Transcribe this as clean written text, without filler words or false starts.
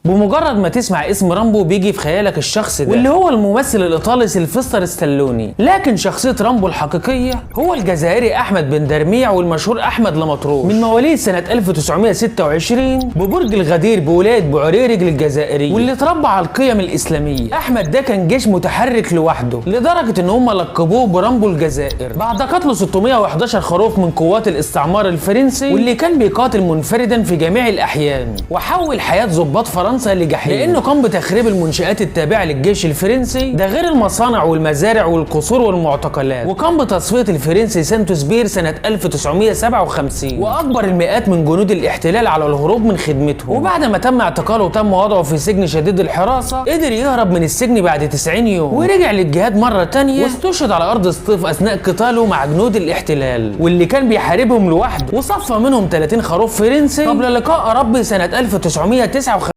بمجرد ما تسمع اسم رامبو بيجي في خيالك الشخص ده، واللي هو الممثل الايطالي سيلفستر ستالوني. لكن شخصية رامبو الحقيقية هو الجزائري احمد بن درميع، والمشهور احمد لمطروش، من مواليد سنة 1926 ببرج الغدير بولاية بوعريرج الجزائرية، واللي اتربى على القيم الاسلامية. احمد ده كان جيش متحرك لوحده لدرجة ان هم لقبوه برامبو الجزائر بعد قتله 611 خروف من قوات الاستعمار الفرنسي، واللي كان بيقاتل منفردا في جميع الاحيان، وحول حياة ضباط فرنسا لجحيم لانه قام بتخريب المنشآت التابعة للجيش الفرنسي، ده غير المصانع والمزارع والقصور والمعتقلات. وقام بتصفية الفرنسي سانتوس بير سنة 1957، واجبر المئات من جنود الاحتلال على الهروب من خدمتهم. وبعد ما تم اعتقاله وتم وضعه في سجن شديد الحراسة، قدر يهرب من السجن بعد 90 يوم ورجع للجهاد مرة تانية، واستشهد على ارض سطيف اثناء قتاله مع جنود الاحتلال واللي كان بيحاربهم لوحده، وصفى منهم 30 خروف فرنسي قبل لقاء ربي سنة 1959.